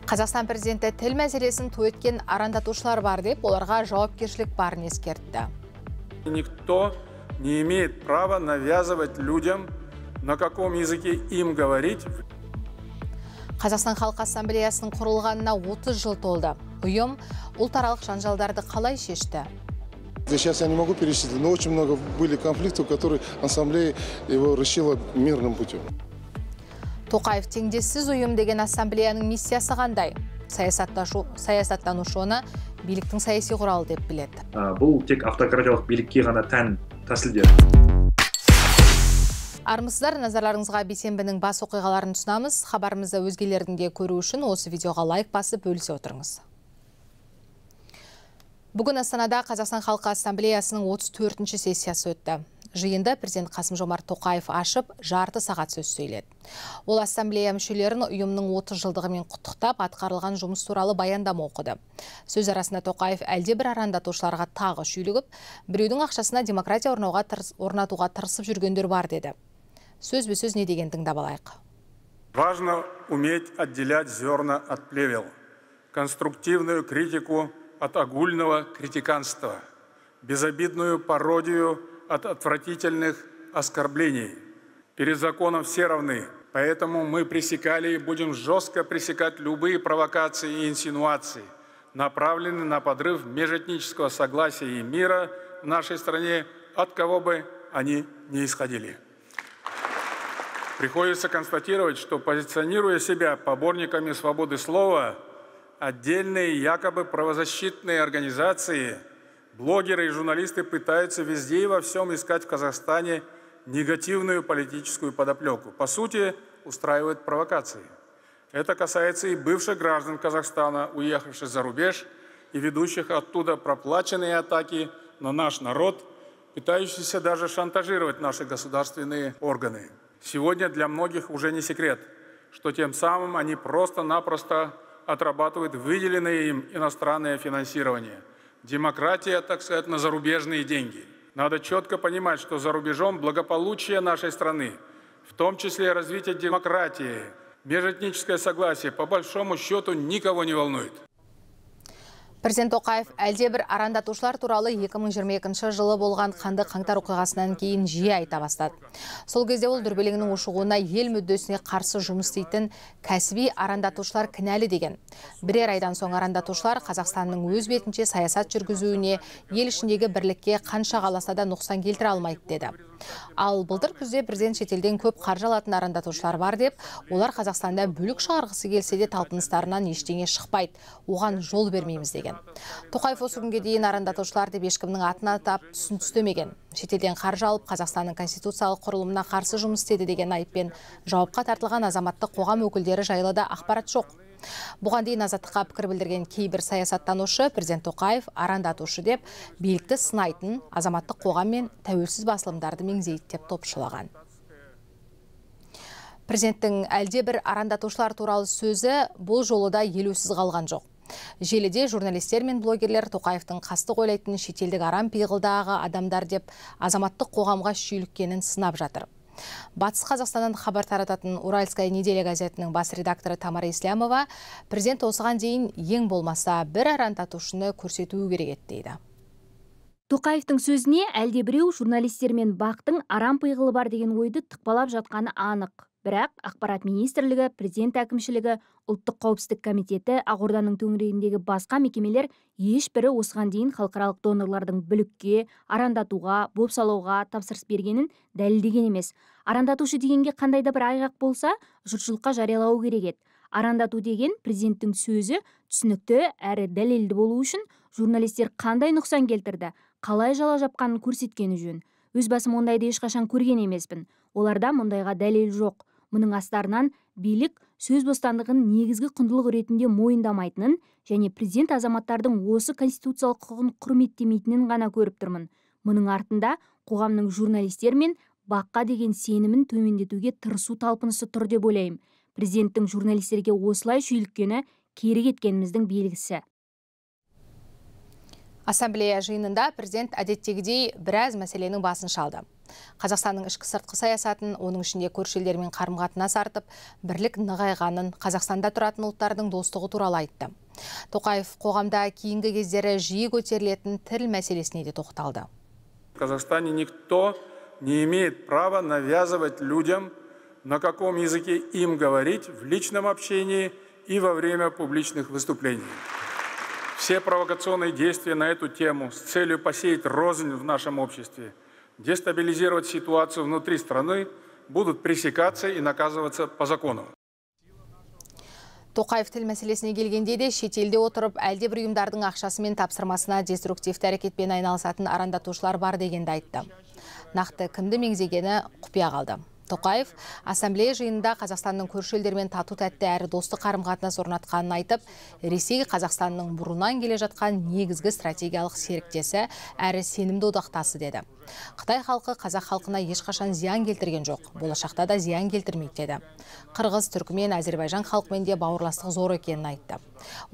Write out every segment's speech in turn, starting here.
Қазақстан президенті тіл мәселесін ту еткен арандатушылар бар деп, оларға жауапкершілік барын ескертті. Никто не имеет права навязывать людям, на каком языке им говорить. Қазақстан Халқы Ассамблеясының құрылғанына 30 жыл толды. Ұйым ұлтаралық жанжалдарды қалай шешті? Сейчас я не могу перечислить, но очень много были конфликтов, которые ассамблея его решила мирным путем. Тоқаев теңдессіз ұйым деген ассамблеяның миссиясы қандай? Саясаттанушы оны биліктің саяси құралы деп біледі. Бұл тек автократиялық билікке ғана тән тәсілдер. Армысыздар, назарларыңызға бейсенбінің бас оқиғаларын ұсынамыз. Хабарымызды өзгелердің де көру үшін осы видеоға лайк басып бөлісе отырыңыз. Бүгін Астанада Қазақстан Халқы Ассамблеясының 34-ші сессиясы өтті. Жиынды президент Қасым-Жомарт Тоқаев ашып, жарты сағат сөз сөйледі. Ол ассамблея мүшелерін ұйымның 30 жылдығымен құттықтап, атқарылған жұмыс туралы баяндама оқыды. Сөз арасында Тоқаев әлде бір арандатушыларға тағы шүйлігіп, біреудің ақшасына демократия орнатуға тырысып жүргендер бар деді. Сөзбе-сөз не деген тыңдап алайық. Важно уметь отделять зерна от плевел, конструктивную критику от огульного критиканства, безобидную пародию от отвратительных оскорблений. Перед законом все равны, поэтому мы пресекали и будем жестко пресекать любые провокации и инсинуации, направленные на подрыв межэтнического согласия и мира в нашей стране, от кого бы они ни исходили. Приходится констатировать, что, позиционируя себя поборниками свободы слова, отдельные якобы правозащитные организации, блогеры и журналисты пытаются везде и во всем искать в Казахстане негативную политическую подоплеку. По сути, устраивают провокации. Это касается и бывших граждан Казахстана, уехавших за рубеж и ведущих оттуда проплаченные атаки на наш народ, пытающиеся даже шантажировать наши государственные органы. Сегодня для многих уже не секрет, что тем самым они просто-напросто отрабатывают выделенное им иностранное финансирование. Демократия, так сказать, на зарубежные деньги. Надо четко понимать, что за рубежом благополучие нашей страны, в том числе развитие демократии, межэтническое согласие, по большому счету никого не волнует. Президент Тоқаев әлде бір арандатушылар туралы 2022 жылы болған қанды қаңтар оқиғасынан кейін жиі айта бастады. Сол кезде ол дүрбелеңнің ушығуына ел мүддесіне қарсы жұмыс істейтін кәсіби арандатушылар кінәлі деген. Бірер айдан соң арандатушылар Қазақстанның өз бетінше саясат жүргізуіне, ел ішіндегі бірлікке қанша қаласа да нұқсан келтіре алмайды деді. Ал былтыр күзде президент шетелден көп қаржы алатын арандатушылар бар деп, олар Қазақстанда бүлік шығарғысы келсе де талпыныстарынан ештеңе шықпайды, оған жол бермейміз деген. Тоқаев осы күнге дейін арандатушылар деп ешкімнің атын атап түсін түстемеген. Шетелден қаржы алып Қазақстанның конституциялық құрылымына қарсы жұмыс істеді деген айыппен жауапқа тартылған азаматтық қоғам өкілдері жайлы да ақпарат жоқ. Бұған дейін Азаттыққа пікір білдірген кейбір саясаттанушы президент Тоқаев арандатушы деп билікті сынайтын азаматтық қоғам мен тәуелсіз басылымдарды меңзейді деп топшылаған. Президенттің әлде бір арандатушылар туралы сөзі бұл жолы да елеусіз қалған жоқ. Желіде журналистер мен блогерлер Тоқаевтың қастық ойлайтын шетелдік арам пиғылдағы адамдар деп азаматтық қоғамға шүйліккенін сынап жатыр. Батыс Қазақстаннан хабар тарататын Уральская неделя газетінің бас редакторы Тамара Ислямова президент осыған дейін ең болмаса бір арандатушыны көрсетуі керек еді дейді. Тоқаевтың сөзіне әлде біреу журналистер мен БАҚ-тың арам пиғылы бар деген ойды тықпалап жатқаны анық. Бірақ ақпарат министрлігі, президент әкімшілігі, ұлттық қауіпсіздік комитеті, Ақорданың төңірегіндегі басқа мекемелер ешбірі осыған дейін халықаралық донорлардың бүлікке, арандатуға, бопсалауға тапсырыс бергенін дәлелдеген емес. Арандатушы дегенге қандай да бір айғақ болса, жұртшылыққа жариялауы керек еді. Арандату деген президенттің сөзі түсінікті әрі дәлелді болу үшін журналистер қандай нұқсан келтірді, қалай жала жапқанын көрсеткені жөн. Өз басым ондайды ешқашан көрген емеспін. Оларда мұндайға дәлел жоқ. Мұның астарынан билік сөз бостандығын негізгі құндылық ретінде мойындамайтынын және президент азаматтардың осы конституциялық құқығын құрметтемейтінін ғана көріп тұрмын. Мұның артында қоғамның журналистер мен БАҚ-қа деген сенімін төмендетуге тырысу талпынысы тұр деп ойлаймын. Президенттің журналистерге осылай шүйліккені кері кеткеніміздің белгісі. Ассамблея жиынында президент әдеттегідей біраз мәселенің басын шалды. Қазақстанның ішкі сыртқы саясатын, оның ішінде көрші елдермен қарым-қатынас артып, бірлік нығайғанын, Қазақстанда тұратын ұлттардың достығы туралы айтты. Тоқаев қоғамда кейінгі кездері жиі көтерілетін тіл мәселесіне де тоқталды. В Казахстане никто не имеет права навязывать людям, на каком языке им говорить в личном общении и во время публичных выступлений. Все провокационные действия на эту тему с целью посеять рознь в нашем обществе, дестабилизировать ситуацию внутри страны будут пресекаться и наказываться по закону. Тоқаев тіл мәселесіне келгенде де шетелде отырып, әлде бір ұйымдардың ақшасы мен тапсырмасына деструктивті әрекетпен айналысатын арандатушылар бар дегенді айтты. Нақты кімді меңзегені құпия қалды. Тоқаев ассамблея жиынында Қазақстанның көрші елдермен тату тәтті әрі достық қарым-қатынас орнатқанын айтып, Ресей Қазақстанның бұрыннан келе жатқан негізгі стратегиялық серіктесі әрі сенімді одақтасы деді. Қытай халқы қазақ халқына ешқашан зиян келтірген жоқ, болашақта да зиян келтірмейді деді. Қырғыз, түркімен, әзербайжан халқымен де бауырластық зор екенін айтты.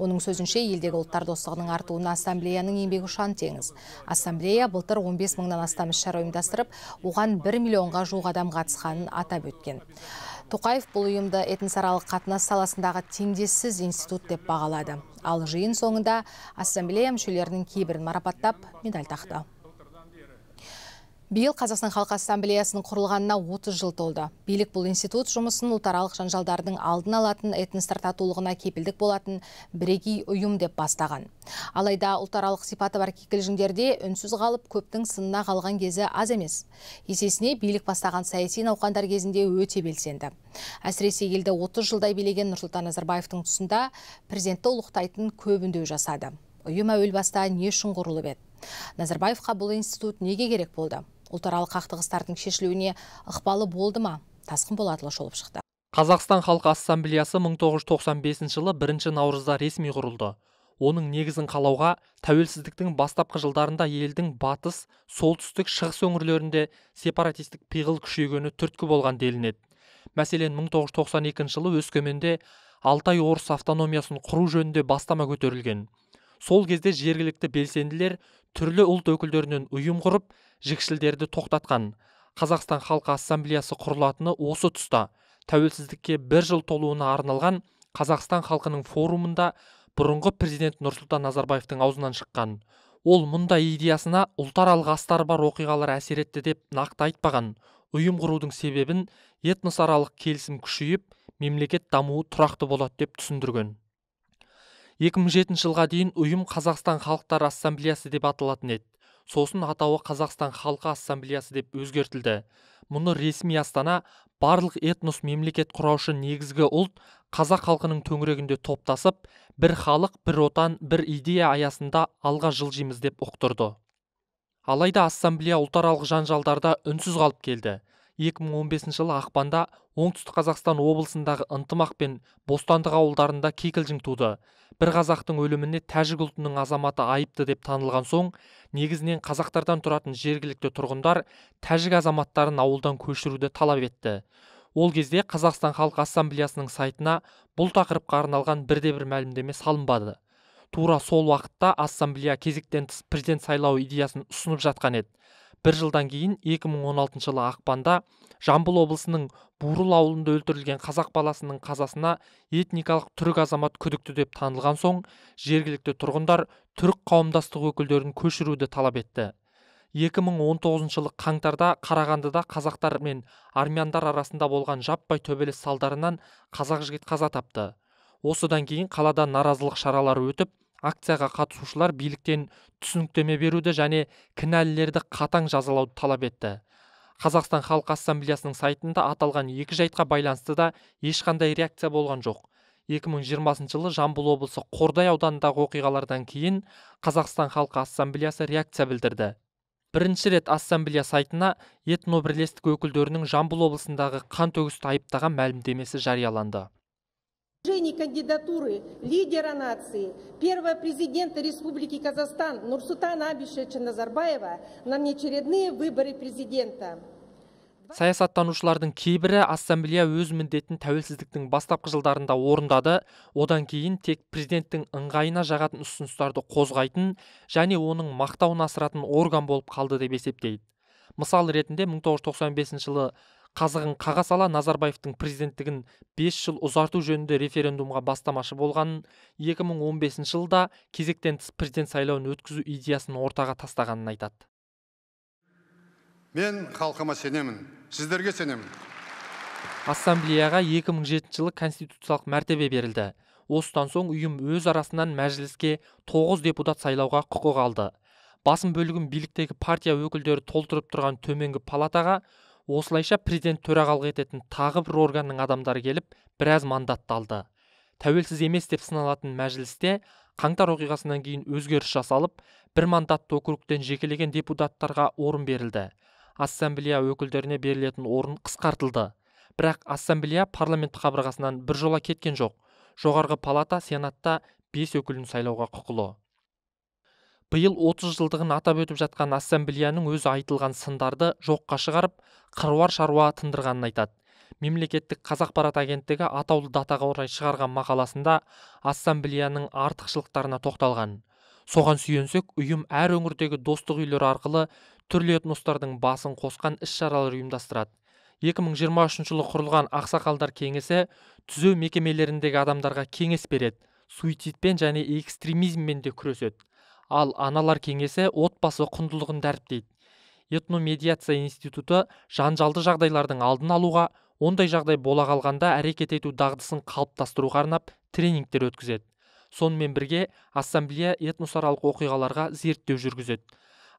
Оның сөзінше, елдегі ұлттар достығының артуына ассамблеяның еңбегі ұшан теңіз. Ассамблея былтыр 15 мыңнан астам іс-шара ұйымдастырып, оған 1 миллионға жуық адам қатысқанын атап өткен. Тоқаев бұл ұйымды этносаралық қатынас саласындағы теңдессіз институт деп бағалады. Ал жиын соңында ассамблея мүшелерінің кейбірін марапаттап, медаль тақты. Биыл Қазақстан Халқы Ассамблеясының құрылғанына 30 жыл толды. Билік бұл институт жұмысын ұлтаралық жанжалдардың алдын алатын, этностар татулығына кепілдік болатын бірегей ұйым деп бастаған. Алайда ұлтаралық сипаты бар кикілжіңдерде үнсіз қалып, көптің сынына қалған кезі аз емес. Есесіне билік бастаған саяси науқандар кезінде өте белсенді. Әсіресе елді 30 жылдай билеген Нұрсұлтан Назарбаевтың тұсында президентті ұлықтайтын көп үндеу жасады. Ұйым әуел баста не үшін құрылып еді? Назарбаевқа бұл институт неге керек болды? Ұлтаралық қақтығыстардың шешілуіне ықпалы болды ма? Тасқын Болатұлы шолып шықты. Қазақстан Халқы Ассамблеясы 1995 жылы 1 наурызда ресми құрылды. Оның негізін қалауға тәуелсіздіктің бастапқы жылдарында елдің батыс, солтүстік, шығыс өңірлерінде сепаратистік пиғыл күшейгені түрткі болған делінеді. Мәселен, 1992 жылы Өскеменде Алтай орыс автономиясын құру жөнінде бастама көтерілген. Сол кезде жергілікті белсенділер түрлі ұлт өкілдерінен ұйым құрып, жікшілдерді тоқтатқан. Қазақстан Халқы Ассамблеясы құрылатыны осы тұста тәуелсіздікке бір жыл толуына арналған Қазақстан халқының форумында бұрынғы президент Нұрсұлтан Назарбаевтың аузынан шыққан. Ол мұндай идеясына ұлтаралық астары бар оқиғалар әсер етті деп нақты айтпаған. Ұйым құрудың себебін этносаралық келісім күшейіп, мемлекет дамуы тұрақты болады деп түсіндірген. 2007 жылға дейін ұйым Қазақстан Халықтар Ассамблеясы деп аталатын еді. Сосын атауы Қазақстан Халқы Ассамблеясы деп өзгертілді. Мұны ресми Астана барлық этнос мемлекет құраушы негізгі ұлт қазақ халқының төңірегінде топтасып, бір халық, бір отан, бір идея аясында алға жылжимыз деп ұқтырды. Алайда ассамблея ұлтаралық жанжалдарда үнсіз қалып келді. 2015 жылы ақпанда Оңтүстік Қазақстан облысындағы Ынтымақ пен Бостандық ауылдарында кикілжің туды. Бір қазақтың өліміне тәжік ұлтының азаматы айыпты деп танылған соң, негізінен қазақтардан тұратын жергілікті тұрғындар тәжік азаматтарын ауылдан көшіруді талап етті. Ол кезде Қазақстан Халқы Ассамблеясының сайтына бұл тақырыпқа арналған бірде-бір мәлімдеме салынбады. Тура сол уақытта ассамблея кезектен тыс президент сайлауы идеясын ұсынып жатқан еді. Бір жылдан кейін 2016 жылы ақпанда Жамбыл облысының Бурыл ауылында өлтірілген қазақ баласының қазасына этникалық түрік азамат күдікті деп танылған соң, жергілікті тұрғындар түрік қауымдастық өкілдерін көшіруді талап етті. 2019 жылы қаңтарда Қарағандыда қазақтар мен армяндар арасында болған жаппай төбелес салдарынан қазақ жігіт қаза тапты. Осыдан кейін қалада наразылық шаралары өтіп, акцияға қатысушылар биліктен түсініктеме беруді және кінәлілерді қатаң жазалауды талап етті. Қазақстан Халқы Ассамблеясының сайтында аталған екі жайтқа байланысты да ешқандай реакция болған жоқ. 2020 жылы Жамбыл облысы Қордай ауданындағы оқиғалардан кейін Қазақстан Халқы Ассамблеясы реакция білдірді. Бірінші рет ассамблея сайтына этнобірлестік өкілдерінің Жамбыл облысындағы қан төгісті айыптаған мәлімдемесі жарияланды. Кандидатуры лидера нации, первого президента Республики Казахстан Нурсултана Абишевича Назарбаева на внеочередные выборы президента. Саясаттанушылардың кейбірі ассамблея өз міндетін тәуелсіздіктің бастапқы жылдарында орындады, одан кейін тек президенттің ыңғайына жағатын ұсыныстарды қозғайтын және оның мақтауын асыратын орган болып қалды деп есептейді. Мысал ретінде 1995 жылы қазығын қаға сала Назарбаевтың президенттігін 5 жыл ұзарту жөнінде референдумға бастамашы болғанын, 2015 жылда кезектен тыс президент сайлауын өткізу идеясын ортаға тастағанын айтады. Мен халқыма сенемін, сіздерге сенемін. Ассамблеяға 2007 жылы конституциялық мәртебе берілді. Осыдан соң ұйым өз арасынан мәжіліске 9 депутат сайлауға құқық алды. Басым бөлігін биліктегі партия өкілдері толтырып тұрған төменгі палатаға осылайша президент төрағалық ететін тағы бір органның адамдары келіп, біраз мандатты алды. Тәуелсіз емес деп сыналатын мәжілісте қаңтар оқиғасынан кейін өзгеріс жасалып, бір мандатты округтен жекелеген депутаттарға орын берілді. Ассамблея өкілдеріне берілетін орын қысқартылды. Бірақ ассамблея парламент қабырғасынан бір жола кеткен жоқ. Жоғарғы палата сенатта 5 өкілін сайлауға құқылы. Биыл 30 жылдығын атап өтіп жатқан ассамблеяның өзі айтылған сындарды жоққа шығарып, қыруар шаруа тындырғанын айтады. Мемлекеттік Қазақпарат агенттігі атаулы датаға орай шығарған мақаласында ассамблеяның артықшылықтарына тоқталған. Соған сүйенсек, ұйым әр өңірдегі достық үйлері арқылы түрлі этностардың басын қосқан іс-шаралар ұйымдастырады. 2023 жылы құрылған Ақсақалдар кеңесі түзеу мекемелеріндегі адамдарға кеңес береді, суицидпен және экстремизммен де күреседі. Ал аналар кеңесі отбасы құндылығын дәріптейді. Этномедиация институты жанжалды жағдайлардың алдын алуға, ондай жағдай бола қалғанда әрекет ету дағдысын қалыптастыруға арнап тренингтер өткізеді. Сонымен бірге ассамблея этносаралық оқиғаларға зерттеу жүргізеді.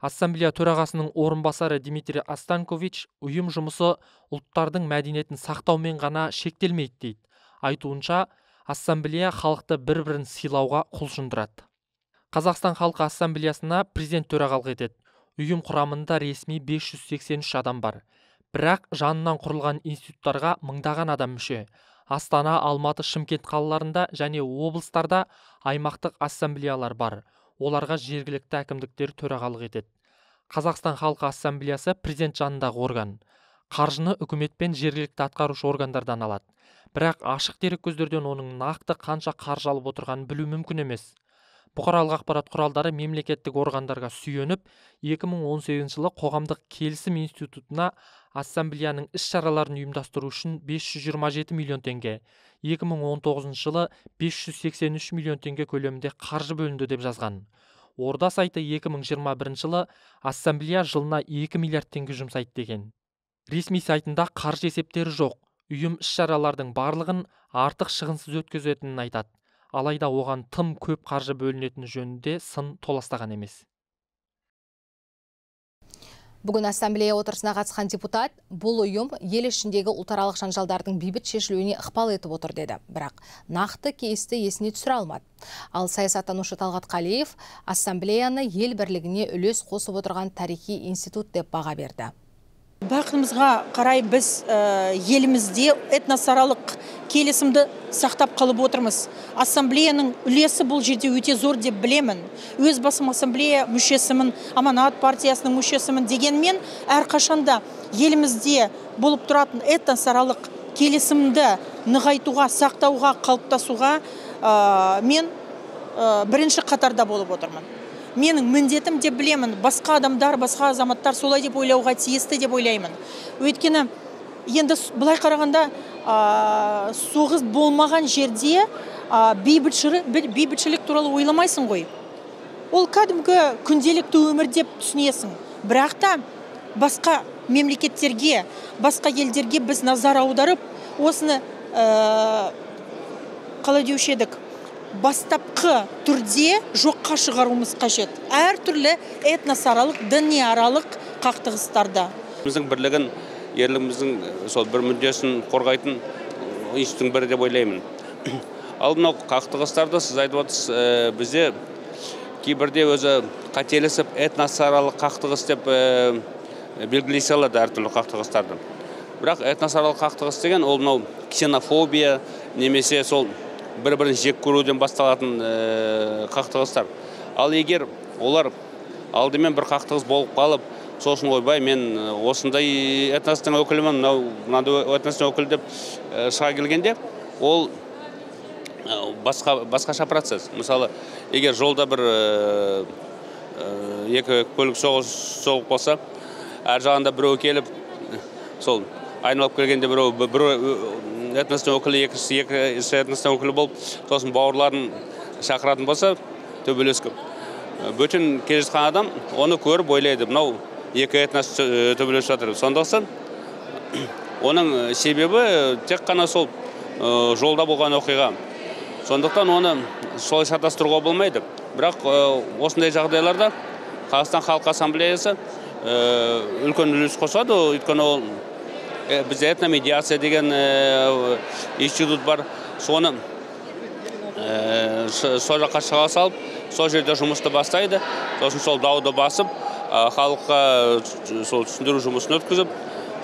Ассамблея төрағасының орынбасары Дмитрий Останкович ұйым жұмысы ұлттардың мәдениетін сақтаумен ғана шектелмейді дейді. Айтуынша, ассамблея халықты бір-бірін сыйлауға құлшындырады. Қазақстан халқы ассамблеясына президент төрағалық етеді. Ұйым құрамында ресми 583 адам бар. Бірақ жанынан құрылған институттарға мыңдаған адам мүше. Астана, Алматы, Шымкент қалаларында және облыстарда аймақтық ассамблеялар бар. Оларға жергілікті әкімдіктер төрағалық етеді. Қазақстан халқы ассамблеясы президент жанындағы орган. Қаржыны үкімет пен жергілікті атқарушы органдардан алады. Бірақ ашық дереккөздерден оның нақты қанша қаржы алып отырғанын білу мүмкін емес. Бұқаралық ақпарат құралдары мемлекеттік органдарға сүйеніп, 2018 жылы қоғамдық келісім институтына ассамблеяның іс-шараларын ұйымдастыру үшін 527 миллион теңге, 2019 жылы 583 миллион теңге көлемінде қаржы бөлінді деп жазған. Орда сайты 2021 жылы ассамблея жылына 2 миллиард теңге жұмсайды деген. Ресми сайтында қаржы есептері жоқ. Ұйым іс-шаралардың барлығын артық шығынсыз өткізетінін айтады. Алайда оған тым көп қаржы бөлінетіні жөнінде сын толастаған емес. Бүгін ассамблея отырысына қатысқан депутат бұл ұйым ел ішіндегі ұлтаралық жанжалдардың бейбіт шешілуіне ықпал етіп отыр деді. Бірақ нақты кейсті есіне түсіре алмады. Ал саясаттанушы Талғат Қалиев ассамблеяны ел бірлігіне үлес қосып отырған тарихи институт деп баға берді. Бақытымызға қарай біз елімізде этносаралық келісімді сақтап қалып отырмыз. Ассамблеяның үлесі бұл жерде өте зор деп білемін. Өз басым ассамблея мүшесімін, Аманат партиясының мүшесімін дегенмен әрқашанда елімізде болып тұратын этносаралық келісімді нығайтуға, сақтауға, қалыптасуға мен бірінші қатарда болып отырмын. Менің міндетім деп білемін, басқа адамдар, басқа азаматтар солай деп ойлауға тиісті деп ойлаймын. Өйткені енді былай қарағанда соғыс болмаған жерде бейбітшілік туралы ойламайсың ғой. Ол кәдімгі күнделікті өмір деп түсінесің. Бірақ та басқа мемлекеттерге, басқа елдерге біз назар аударып, осыны қалай деуші едік, бастапқы түрде жоққа шығаруымыз қажет. Әртүрлі этносаралық, діниаралық қақтығыстарда. Біздің бірлігін, ерлігіміздің сол бір мүддесін қорғайтын институттың бірі деп ойлаймын. Ал мынау қақтығыстарды сіз айтып отырсыз, бізде кейбірде өзі қателесіп этносаралық қақтығыс деп белгілей салады әртүрлі қақтығыстарды. Бірақ этносаралық қақтығыс деген ол мынау ксенофобия немесе сол бір-бірін жек көруден басталатын қақтығыстар. Ал егер олар алдымен бір қақтығыс болып қалып, сосын ойбай мен осындай этностың өкілімін, мынау мынандай этностың өкілі деп шыға келгенде, ол басқаша процесс. Мысалы, егер жолда бір екі көлік соғып қалса, Әр жағында біреу келіп, сол айналып келгенде біреу бір этностың өкілі, екіншісі екі этностың өкілі болып, сосын бауырларын шақыратын болса, төбелеске. Бөтен келе жатқан адам оны көріп ойлайды, мынау екі этнос төбелесіп жатыр. Сондықтан оның себебі тек қана сол жолда болған оқиға. Сондықтан оны солай шатастыруға болмайды. Бірақ осындай жағдайларда Қазақстан Халқы Ассамблеясы үлкен үлес қосады. Өйткені ол бізде этномедиация деген институт бар. Соны сол жаққа шыға салып, сол жерде жұмысты бастайды. Сосын сол дауды басып, халыққа сол түсіндіру жұмысын өткізіп,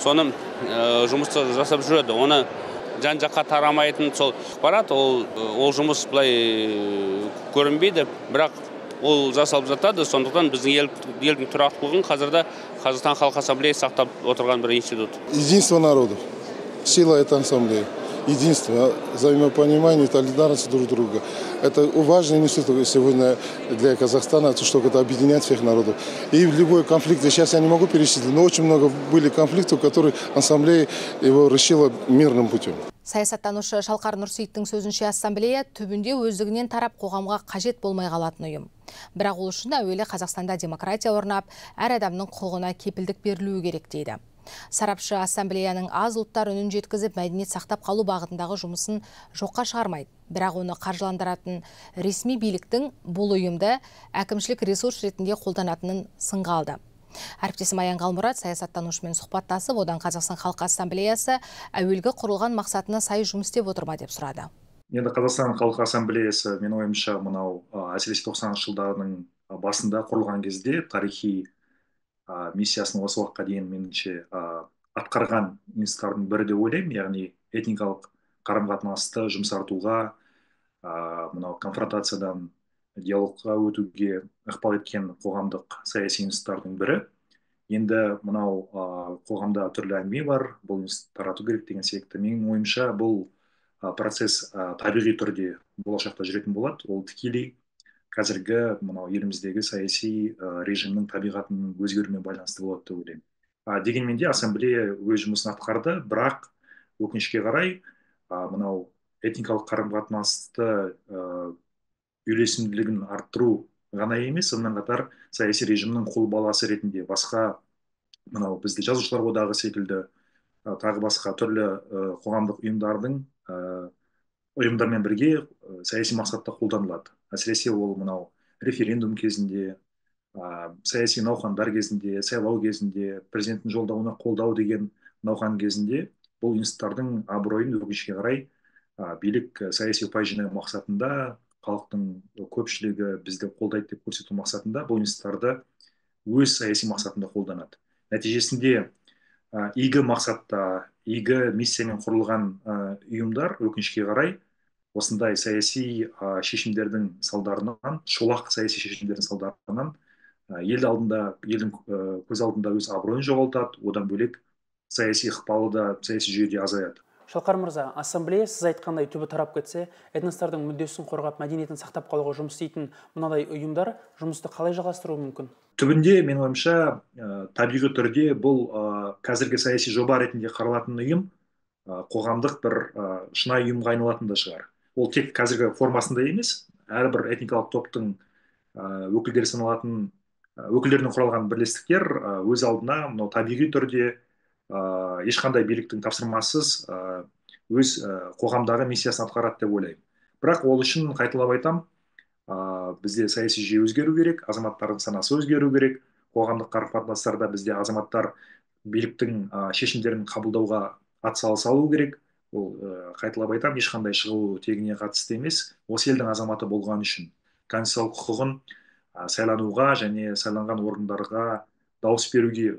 соны жұмысты жасап жүреді. Оны жан жаққа тарамайтын сол ақпарат, ол жұмыс былай көрінбейді, бірақ ол жасалып жатады. Сондықтан біздің елдің тұрақтылығын қазірде Қазақстан Халқы Ассамблеясы сақтап отырған бір институт. Единство народов, сила этой ассамблеи. Единство, взаимопонимание, толерантность друг друга. Это важный институт сегодня для Казахстана, чтобы это объединять всех народов. И в любой конфликт, сейчас я не могу перечислить, но очень много были конфликтов, которые ассамблея его решила мирным путем. Саясаттанушы Шалқар Нұрсейіттің сөзінше, ассамблея түбінде өздігінен тарап қоғамға қажет болмай қалатын ұйым. Бірақ ол үшін әуелі Қазақстанда демократия орнап, әр адамның құқығына кепілдік берілуі керек дейді. Сарапшы ассамблеяның аз ұлттар үнін жеткізіп, мәдениет сақтап қалу бағытындағы жұмысын жоққа шығармайды. Бірақ оны қаржыландыратын ресми биліктің бұл ұйымды әкімшілік ресурс ретінде қолданатынын сынға алды. Әріптесім Аян Қалмұрат саясаттанушымен сұхбаттасып, одан Қазақстан Халқы Ассамблеясы әуелгі құрылған мақсатына сай жұмыс істеп отыр ма деп сұрады. Енді Қазақстан Халқы Ассамблеясы, менің ойымша, мынау әсіресе 90-шы жылдардың басында құрылған кезде тарихи миссиясын осы уақытқа дейін меніңше атқарған институттардың бірі деп ойлаймын. Яғни этникалық қарым-қатынасты жұмсартуға, мынау конфронтациядан диалогқа өтуге ықпал еткен қоғамдық саяси институттардың бірі. Енді мынау қоғамда түрлі әңгіме бар, бұл институт тарату керек деген секілді. Менің ойымша, бұл процесс табиғи түрде болашақта жүретін болады. Ол тікелей қазіргі мынау еліміздегі саяси режимнің табиғатының өзгеруімен байланысты болады деп ойлаймын. Дегенмен де ассамблея өз жұмысын атқарды, бірақ өкінішке қарай мынау этникалық қарым-қатынасты үйлесімділігін арттыру ғана емес, сонымен қатар саяси режимнің қол баласы ретінде басқа мынау бізде Жазушылар одағы секілді тағы басқа түрлі қоғамдық ұйымдардың ұйымдармен бірге саяси мақсатта қолданылады. Әсіресе ол мынау референдум кезінде, саяси науқандар кезінде, сайлау кезінде, президенттің жолдауына қолдау деген науқан кезінде бұл институттардың абыройын өкінішке қарай билік саяси ұпай жинау мақсатында, халықтың көпшілігі бізді қолдайды деп көрсету мақсатында бұл институттарды өз саяси мақсатында қолданады. Нәтижесінде игі мақсатта, игі миссиямен құрылған ұйымдар өкінішке қарай осындай саяси шешімдердің салдарынан, шолақ саяси шешімдердің салдарынан ел алдында, елдің көз алдында өз абыройын жоғалтады, одан бөлек саяси ықпалы да саяси жүйеде азаяды. Шалқар мырза, ассамблея сіз айтқандай түбі тарап кетсе, этностардың мүддесін қорғап, мәдениетін сақтап қалуға жұмыс істейтін мынадай ұйымдар жұмысты қалай жалғастыруы мүмкін? Түбінде, менің ойымша, табиғи түрде бұл қазіргі саяси жоба ретінде қаралатын ұйым қоғамдық бір шынайы ұйымға айналатын да шығар. Ол тек қазіргі формасында емес, әрбір этникалық топтың өкілдері саналатын, өкілдерінен құралған бірлестіктер өз алдына мынау табиғи түрде ешқандай биліктің тапсырмасыз өз қоғамдағы миссиясын атқарады деп ойлаймын. Бірақ ол үшін, қайталап айтам, бізде саяси жүйе өзгеру керек, азаматтардың санасы өзгеру керек, қоғамдық қарым-қатынастарда бізде азаматтар биліктің шешімдерін қабылдауға атсалыса алу керек. Ол, қайталап айтам, ешқандай шығу тегіне қатысты емес, осы елдің азаматы болған үшін конституциялық құқығын сайлануға және сайланған орындарға дауыс беруге,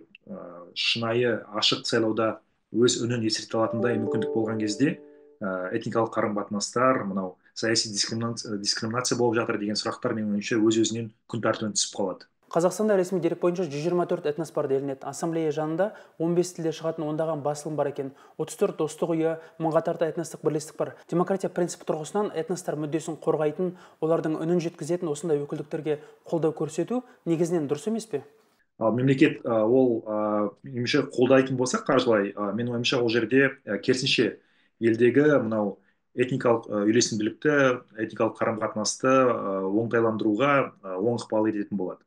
шынайы ашық сайлауда өз үнін естірте алатындай мүмкіндік болған кезде этникалық қарым-қатынастар, мынау саяси дискриминация болып жатыр деген сұрақтар менің ойымша өз-өзінен күн тәртібінен түсіп қалады. Қазақстанда ресми дерек бойынша 124 этнос бар делінеді. Ассамблея жанында 15 тілде шығатын ондаған басылым бар екен. 34 достық үйі, мыңға тарта этностық бірлестік бар. Демократия принципі тұрғысынан этностар мүддесін қорғайтын, олардың үнін жеткізетін осындай өкілдіктерге қолдау көрсету негізінен дұрыс емес пе? Ал мемлекет ол меніңше қолдайтын болса қаржылай, менің ойымша, ол жерде керісінше елдегі мынау этникалық үйлесімділікті, этникалық қарым қатынасты оңтайландыруға оң ықпал ететін болады.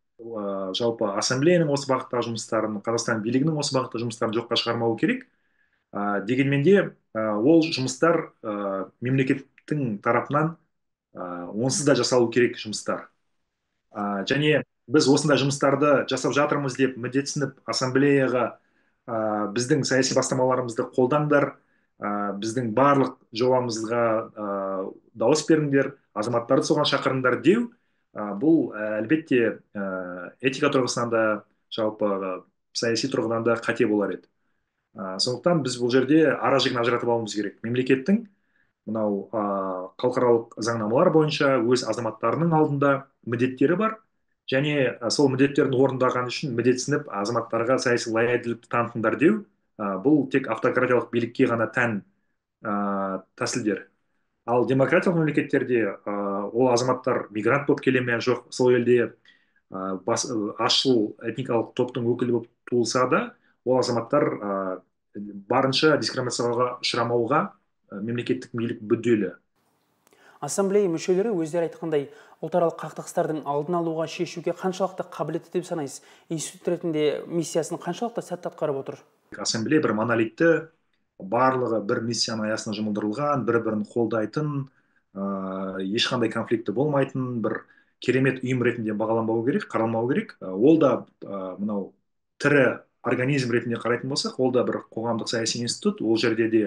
Жалпы ассамблеяның осы бағыттағы жұмыстарын, Қазақстан билігінің осы бағытта жұмыстарын жоққа шығармау керек. Дегенмен де ол жұмыстар мемлекеттің тарапынан онсыз да жасалу керек жұмыстар. Және біз осындай жұмыстарды жасап жатырмыз деп міндетсініп, ассамблеяға біздің саяси бастамаларымызды қолдаңдар, біздің барлық жобамызға дауыс беріңдер, азаматтарды соған шақырыңдар деу, бұл әлбетте этика тұрғысынан да, жалпы саяси тұрғыдан да қате болар еді. Сондықтан біз бұл жерде ара жігін ажыратып алуымыз керек. Мемлекеттің мынау халықаралық заңнамалар бойынша өз азаматтарының алдында міндеттері бар, және сол міндеттерін орындаған үшін міндетсініп азаматтарға саяси лояльділікті танытыңдар деу, бұл тек автократиялық билікке ғана тән тәсілдер. Ал демократиялық мемлекеттерде ол азаматтар мигрант болып келе ме, жоқ, сол елде азшыл этникалық топтың өкілі болып туылса да, ол азаматтар барынша дискриминацияға ұшырамауға мемлекеттік билік мүдделі. Ассамблея мүшелері өздері айтқандай ұлтаралық қақтығыстардың алдын алуға, шешуге қаншалықты қабілетті деп санайсыз? Институт ретінде миссиясын қаншалықты сәтті атқарып отыр? Ассамблея бір монолитті, барлығы бір миссияның аясында жұмылдырылған, бір-бірін қолдайтын, ешқандай конфликті болмайтын бір керемет ұйым ретінде бағаланбау керек, қаралмау керек. Ол да мынау тірі организм ретінде қарайтын болсақ, ол да бір қоғамдық саяси институт. Ол жерде де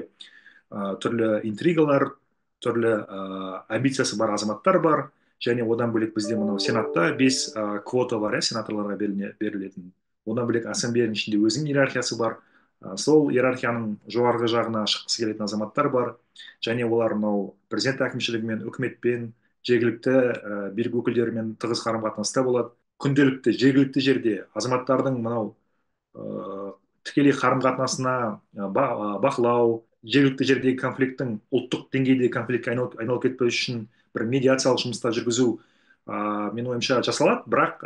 түрлі интригалар, түрлі амбициясы бар азаматтар бар. Және одан бөлек бізде мынау сенатта 5 квота бар, сенаторларға берілетін. Одан бөлек ассамблеяның ішінде өзінің иерархиясы бар. Сол иерархияның жоғарғы жағына шыққысы келетін азаматтар бар. Және олар мынау президент әкімшілігімен, үкіметпен, жергілікті билік өкілдерімен тығыз қарым-қатынаста болады. Күнделікті жергілікті жерде азаматтардың мынау тікелей қарым-қатынасына бақылау, жергілікті жердегі конфликттің ұлттық деңгейдегі конфликтке айналып кетпеу үшін бір медиациялық жұмыстар жүргізу, менің ойымша, жасалады, бірақ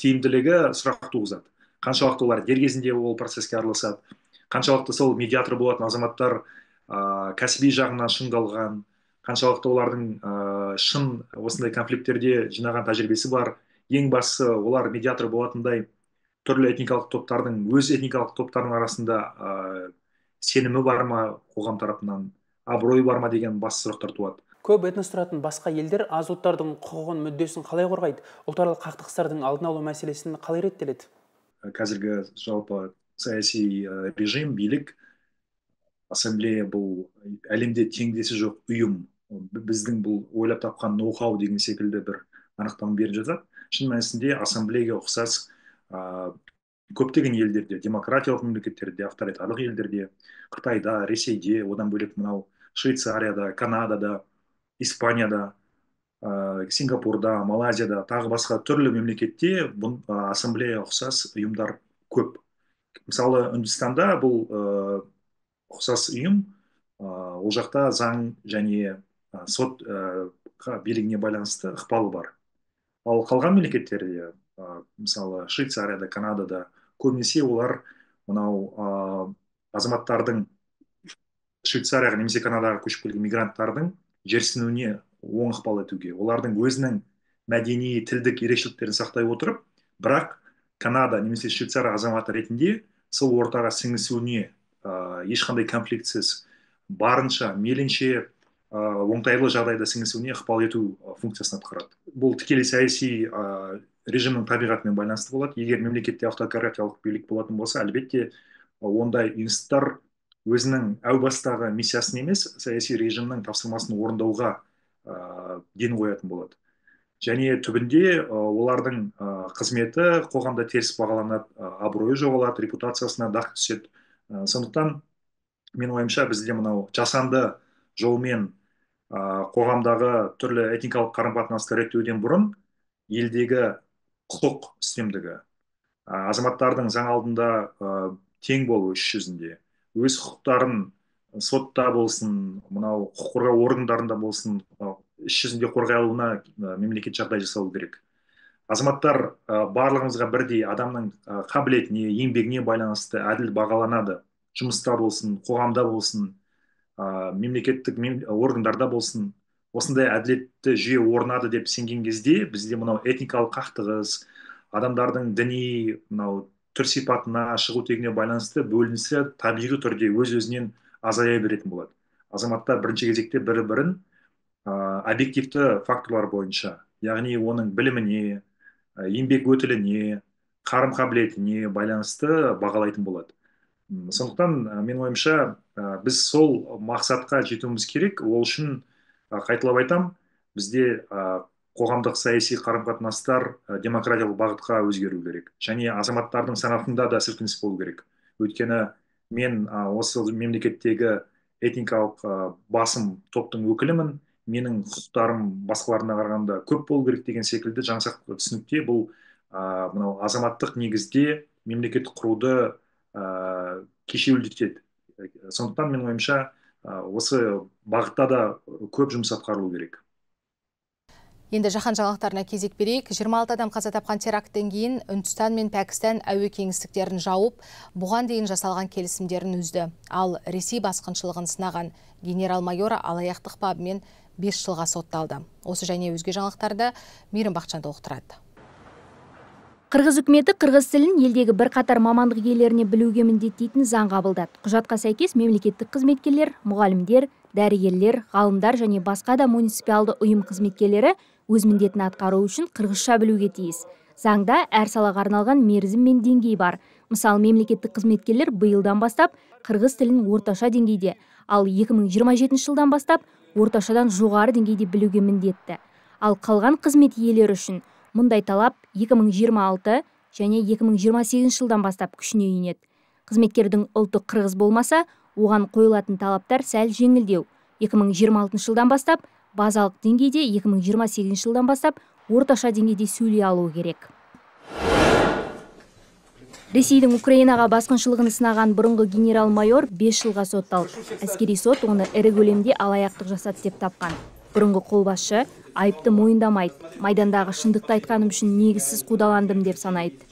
тиімділігі сұрақ туғызады. Қаншалықты олар дер кезінде ол процеске араласады, қаншалықты сол медиатор болатын азаматтар кәсіби жағынан шыңдалған, қаншалықты олардың шын осындай конфликттерде жинаған тәжірибесі бар. Ең бастысы, олар медиатор болатындай түрлі этникалық топтардың, өз этникалық топтардың арасында сенімі бар ма, қоғам тарапынан абыройы бар ма деген басты сұрақтар туады. Көп этнос тұратын басқа елдер аз ұлттардың құқығын, мүддесін қалай қорғайды? Ұлтаралық қақтығыстардың алдын алу мәселесін қалай реттеледі? Қазіргі жалпы саяси режим, билік, ассамблея бұл әлемде теңдесі жоқ ұйым. Біздің бұл ойлап тапқан ноу-хау деген секілді бір анықтама беріп жатады. Шын мәнісінде ассамблеяға ұқсас көптеген елдерде, демократиялық мемлекеттерде, авторитарлық елдерде, Қытайда, Ресейде, одан бөлек мынау Швейцарияда, Канадада, Испанияда, Сингапурда, Малайзияда, тағы басқа түрлі мемлекетте бұл ассамблеяға ұқсас ұйымдар көп. Мысалы, Үндістанда бұл ұқсас ұйым, ол жақта заң және сот билігіне байланысты ықпалы бар. Ал қалған мемлекеттерде, мысалы, Швейцарияда, Канадада, көбінесе олар мынау азаматтардың Швейцарияға немесе Канадаға көшіп келген мигранттардың жерсінуіне оң ықпал етуге, олардың өзінің мәдени, тілдік ерекшеліктерін сақтай отырып, бірақ Канада немесе Швейцария азаматы ретінде сол ортаға сіңісуіне ешқандай конфликтсіз, барынша, мейлінше оңтайлы жағдайда сіңісуіне ықпал ету функциясын атқарады. Бұл тікелей саяси режимнің табиғатымен байланысты болады. Егер мемлекетте автократиялық билік болатын болса, әлбетте ондай институттар өзінің әу бастағы миссиясын емес, саяси режимнің тапсырмасын орындауға ден қоятын болады. Және түбінде олардың қызметі қоғамда теріс бағаланады, абыройы жоғалады, репутациясына дақ түседі. Сондықтан менің ойымша, бізде мынау жасанды жолмен қоғамдағы түрлі этникалық қарым-қатынасты реттеуден бұрын елдегі құқық үстемдігі, азаматтардың заң алдында тең болуы іс жүзінде, өз құқықтарын сотта болсын, мынау құқық қорғау органдарында болсын, іс жүзінде қорғай алуына мемлекет жағдай жасау керек. Азаматтар барлығымызға бірдей адамның қабілетіне, еңбегіне байланысты әділ бағаланады. Жұмыста болсын, қоғамда болсын, мемлекеттік органдарда болсын, осындай әділетті жүйе орнады деп сенген кезде бізде мынау этникалық қақтығыс, адамдардың діни мынау түр сипатына, шығу тегіне байланысты бөлінісі табиғи түрде өз-өзінен азая беретін болады. Азаматтар бірінші кезекте бір-бірін объективті факторлар бойынша, яғни оның біліміне, еңбек өтіліне, қарым қабілетіне байланысты бағалайтын болады. Сондықтан менің ойымша біз сол мақсатқа жетуіміз керек. Ол үшін қайталап айтам, бізде қоғамдық саяси қарым-қатынастар демократиялық бағытқа өзгеру керек. Және азаматтардың санатында да сілкініс болу керек. Өйткені мен осы мемлекеттегі этникалық басым топтың өкілімін, менің құқықтарым басқаларына қарағанда көп болу керек деген секілді жаңсақ түсінікте бұл мынау азаматтық негізде мемлекет құруды кешеуілдетеді. Сондықтан менің ойымша осы бағытта да көп жұмыс атқарылу керек. Енді жаһан жаңалықтарына кезек берейік. 26 адам қаза тапқан теракттен кейін Үндістан мен Пәкістан әуе кеңістіктерін жауып, бұған дейін жасалған келісімдерін үзді. Ал Ресей басқыншылығын сынаған генерал-майор алаяқтық бабымен 5 жылға сотталды. Осы және өзге жаңалықтарды Мейірім Бақытжан толықтырады. Қырғыз үкіметі қырғыз тілін елдегі бірқатар мамандық иелеріне білуге міндеттейтін заң қабылдады. Құжатқа сәйкес мемлекеттік қызметкерлер, мұғалімдер, дәрігерлер, ғалымдар және басқа да муниципалды ұйым қызметкерлері өз міндетін атқару үшін қырғызша білуге тиіс. Заңда әр салаға арналған мерзім мен деңгей бар. Мысалы, мемлекеттік қызметкерлер биылдан бастап қырғыз тілін орташа деңгейде, ал 2027 жылдан бастап орташадан жоғары деңгейде білуге міндетті. Ал қалған қызмет иелері үшін мұндай талап 2026 және 2028 жылдан бастап күшіне енеді. Қызметкердің ұлты қырғыз болмаса, оған қойылатын талаптар сәл жеңілдеу. 2026 жылдан бастап базалық деңгейде, 2028 жылдан бастап орташа деңгейде сөйлей алуы керек. Ресейдің Украинаға басқыншылығын сынаған бұрынғы генерал-майор 5 жылға сотталды. Әскери сот оны ірі көлемде алаяқтық жасады деп тапқан. Бұрынғы қолбасшы айыпты мойындамайды. Майдандағы шындықты айтқаным үшін негізсіз қудаландым деп санайды.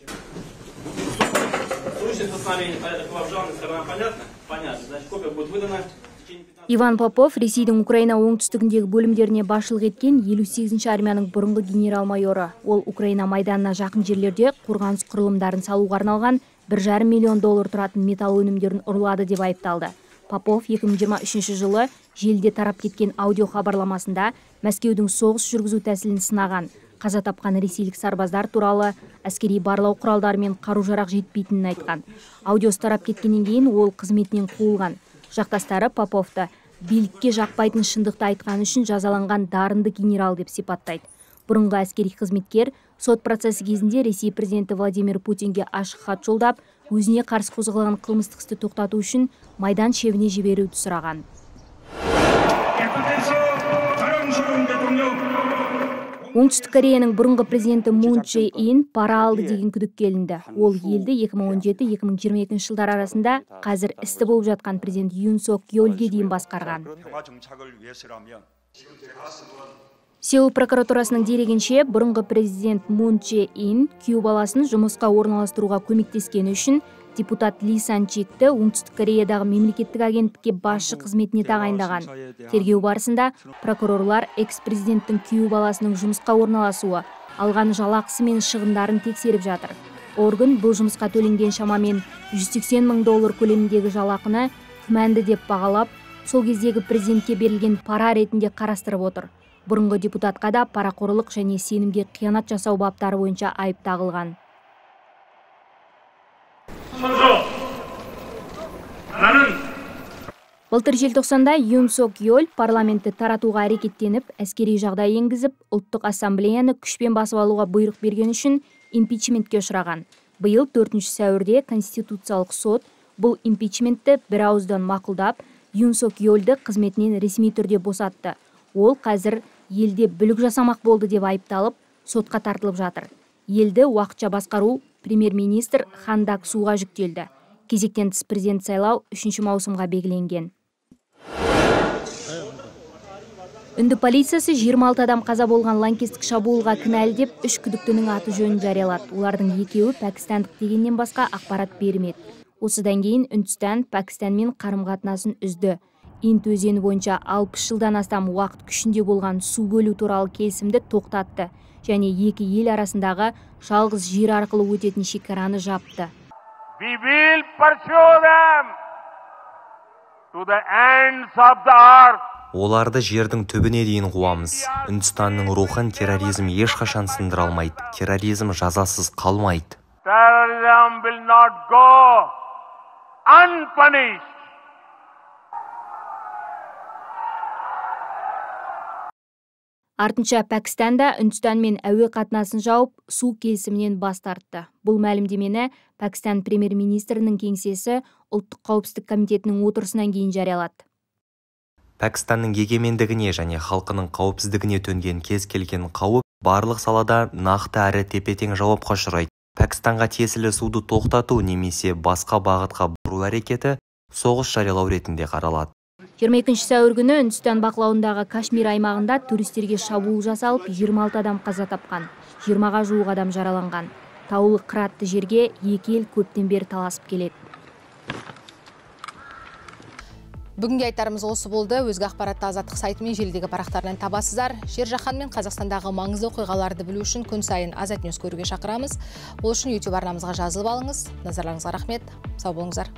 Иван Попов Ресейдің Украина оңтүстігіндегі бөлімдеріне басшылық еткен 58-ші армияның бұрынғы генерал-майоры. Ол Украина майданына жақын жерлерде қорғаныс құрылымдарын салуға арналған 1,5 миллион доллар тұратын металл өнімдерін ұрлады деп айыпталды. Попов 2023 жылы желіде тарап кеткен аудио хабарламасында Мәскеудің соғыс жүргізу тәсілін сынаған. Қаза тапқан ресейлік сарбаздар туралы әскери барлау құралдары мен қару-жарақ жетпейтінін айтқан. Аудиосы тарап кеткеннен кейін ол қызметінен қуылған. Жақтастары Поповты билікке жақпайтын шындықты айтқаны үшін жазаланған дарынды генерал деп сипаттайды. Бұрынғы әскери қызметкер сот процесі кезінде Ресей президенті Владимир Путинге ашық хат жолдап, өзіне қарсы қозғалған қылмыстық істі тоқтату үшін майдан шебіне жіберуді сұраған. Оңтүстік Кореяның бұрынғы президенті Мун Чже Ин пара алды деген күдікке ілінді. Ол елді 2017-2022 жылдар арасында қазір істі болып жатқан президент Юн Сок Ёльге дейін басқарған. Сеул прокуратурасының дерегінше, бұрынғы президент Мун Чже Ин күйеу баласын жұмысқа орналастыруға көмектескені үшін депутат Ли Сан Чикті Оңтүстік Кореядағы мемлекеттік агенттікке басшы қызметіне тағайындаған. Тергеу барысында прокурорлар экс-президенттің күйеу баласының жұмысқа орналасуы, алған жалақысы мен шығындарын тексеріп жатыр. Орган бұл жұмысқа төленген шамамен 180 мың доллар көлеміндегі жалақыны күмәнді деп бағалап, сол кездегі президентке берілген пара ретінде қарастырып отыр. Бұрынғы депутатқа да парақорлық және сенімге қиянат жасау баптары бойынша айып тағылған. Былтыр желтоқсанда Юн Сок Ёль парламентті таратуға әрекеттеніп, әскери жағдай енгізіп, ұлттық ассамблеяны күшпен басып алуға бұйрық берген үшін импичментке ұшыраған. Биыл 4 сәуірде Конституциялық сот бұл импичментті бір ауыздан мақұлдап, Юн Сок Ёльді қызметінен ресми түрде босатты. Ол қазір елде бүлік жасамақ болды деп айыпталып, сотқа тартылып жатыр. Елді уақытша басқару премьер-министр Хан Дак Суға жүктелді. Кезектен тыс президент сайлау 3 маусымға белгіленген. Үнді полициясы 26 адам қаза болған лаңкестік шабуылға кінәлі деп 3 күдіктінің аты жөнін жариялады. Олардың екеуі пәкістандық дегеннен басқа ақпарат бермеді. Осыдан кейін Үндістан Пәкістанмен қарым-қатынасын үзді. Инд өзені бойынша 60 жылдан астам уақыт күшінде болған су бөлу туралы келісімді тоқтатты және екі ел арасындағы жалғыз жер арқылы өтетін шекараны жапты. We will pursue them to the ends of the earth. Оларды жердің түбіне дейін қуамыз. Үндістанның рухын терроризм ешқашан сындыра алмайды. Терроризм жазасыз қалмайды. Terrorism will not go unpunished. Артынша Пәкістан да Үндістанмен әуе қатынасын жауып, су келісімінен бас тартты. Бұл мәлімдемені Пәкістан премьер-министрінің кеңсесі Ұлттық қауіпсіздік комитетінің отырысынан кейін жариялады. Пәкістанның егемендігіне және халқының қауіпсіздігіне төнген кез келген қауіп барлық салада нақты әрі тепе-тең жауапқа ұшырайды. Пәкістанға тиесілі суды тоқтату немесе басқа бағытқа бұру әрекеті соғыс жариялау ретінде қаралады. 22 сәуір күні Үндістан бақылауындағы Кашмир аймағында туристерге шабуыл жасалып, 26 адам қаза тапқан, 20-ға жуық адам жараланған. Таулы қыратты жерге екі ел көптен бері таласып келеді. Бүгінге айтарымыз осы болды. Өзге ақпаратты Азаттық сайты мен желідегі парақтарынан табасыздар. Жер жаһан мен Қазақстандағы маңызды оқиғаларды білу үшін күн сайын Азат Ньюс көруге шақырамыз. Ол үшін YouTube арнамызға жазылып алыңыз. Назарларыңызға рахмет. Сау болыңыздар.